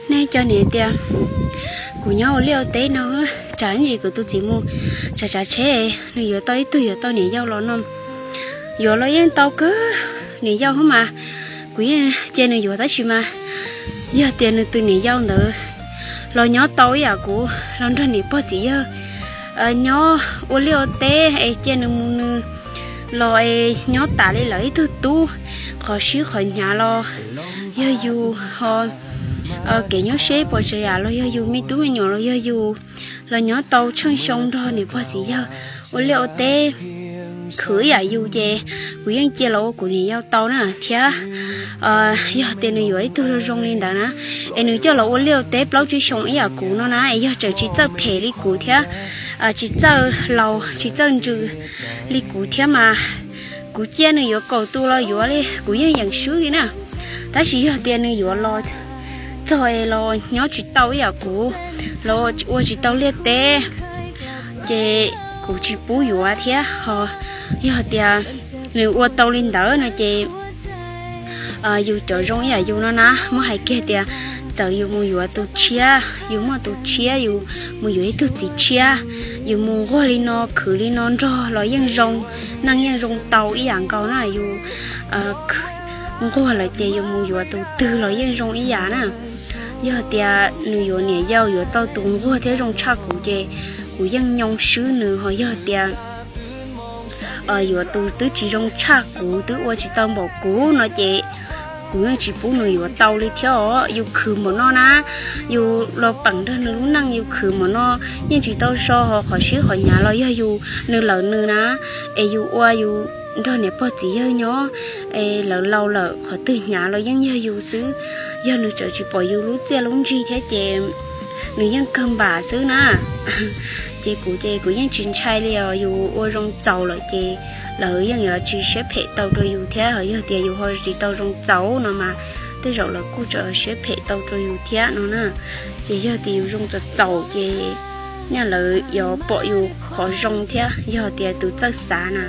Nej cov niam tias kuv nyob ua liaj ua teb no, tsam ntsis kuv tus txiv mus tsav tsav tsheb, nws yuav tau ib tug yuav tau niam yau los no. Yuav los yeej tau kawg, niam yau hub mas kuv yeej cia nws yuav tab sis mas yog tias nws tus niam yau ntawd los nyob tau ib yam kuv los nrog niam pog txiv yawg nyob ua liaj ua teb es cia nws mus nws los es nyob tas li lawv ib tug tub, qhov sib qhov hnyav los yog yus ho kev nyob seb pos tsav yam los yog yus me tub me nyuam los yog yus los nyob tau tsheej xyoo nrog niam pog txiv yawg ua liaj ua teb khwv ib yam yus ces kuv yeej cia los ua kuv niam yau tau na thiab. Yog tias nws yuav ib tug zoo zoo li ntawd na, es nws coj los ua liaj ua teb plaub tsib xyoo ib yam kuv no na, es yog tseem tsis txawj phem li kuv thiab, tsis txawj laus tsis txawj ntsws li kuv thiab mas kuv cia nws yuav kaum tus los yuav li kuv yeej yeem swb li na. Tab sis yog tias nws yuav los txog es los nyob tsis tau ib yam kuv, los ua tsis tau liaj teb, ces kuv tsis pub yuav thiab. Ho yog tias nws ua tau li ntawd no ces yus cov zoo ib yam yus no na, muab hais kiag tias txawm yus mus yuav tus tshiab, yus muaj tus tshiab, yus mus yuav ib tug txiv tshiab, yus mus nquag li no khwv li no nrog los yeej zoo, neej yeej zoo tau ib yam nkaus na. Yus nquag lawm ces yus mus yuav tus twg los yeej zoo ib yam na. Yog tias nws yuav niam yau yuav tau tus nquag thiab zoo tshaj kuv ces kuv yeej nyoo swb nws. Ho yog tias yuav tus twb tsis zoo tshaj kuv, twb ua tsis tau npaum kuv no ces kuv yeej tsis pub nws yuav tau li thiab os. Yus khwv npaum no na, yus los peem nrog nws lub neej, yus khwv npaum no yeej tsis tau so ho qhov sib qhov hnyav los yog yus, nws lawm nws na, es yus ua yus nrog niam pog txiv yawg nyob, es lawv laus lawm qhov twg hnyav los yeej yog yus xwb. Yog nws tseem tsis pom yus lub txiaj lub ntsig thiab ces nws yeej kawg npam xwb na. Ces kuv ces kuv yeej tsis ntshai li os, yus ua zoo txaus lawm ces lawv yeej yuav tsis siab phem tau rau yus thiab. Ho yog tias yus ho tsis tau zoo txaus no mas tej zaum lawv kuj tseem siab phem tau rau yus thiab no na. Ces yog tias yus zoo txaus txaus ces nyaj lawv yuav pom yus qhov zoo thiab, yog tias tus txawj xav na.